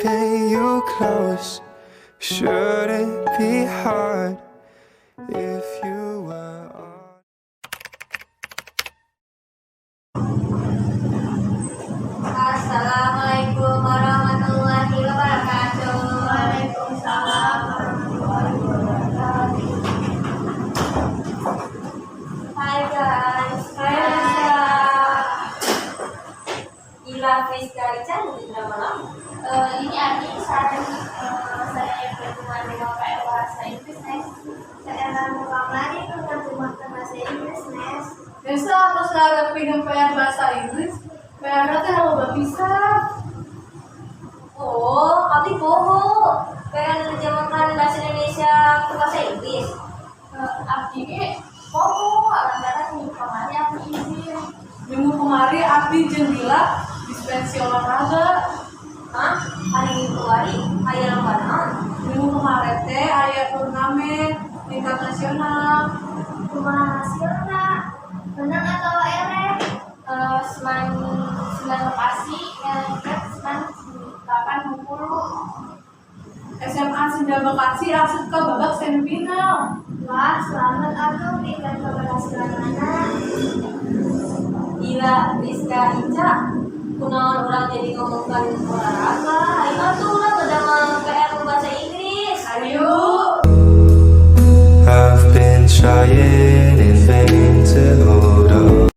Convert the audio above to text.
Keeping you close shouldn't be hard if you were on. Assalamualaikum warahmatullahi wabarakatuh. Waalaikumsalam warahmatullahi wabarakatuh. Hai guys. Hai, Rizka. Gila, Friska, Ica, di drama lama. Ini Adi, saya pertemuan dengan PR bahasa Inggris, Nes. Saya kamari menerjemahkan bahasa Inggris, Nes. Biasa terus ngarepin PR bahasa Inggris, PR teh loba pisan. Oh, abi poho. Pengen menerjemahkan bahasa Indonesia ke bahasa Inggris. Abdi ge poho, lantaran minggu kemarin abdi izin. Minggu kemarin abdi jeung Dila dispensi olahraga. Hah? Hari Minggu kemarin aya lomba naon? Minggu kemarin teh aya turnamen tingkat nasional. Kumaha hasilna? Menang atau eleh? SMAN 9 Bekasi ngalengket SMAN 8 Bengkulu. SMA Sunda Bekasi asup ke babak semifinal. Wah, selamat atuh pikeun keberhasilanana. Gila, Rizka, Ica. Kunaon urang jadi ngomongkan olahraga. Ayo atuh urang ngedamel PR bahasa Inggris. Ayo. I've been trying.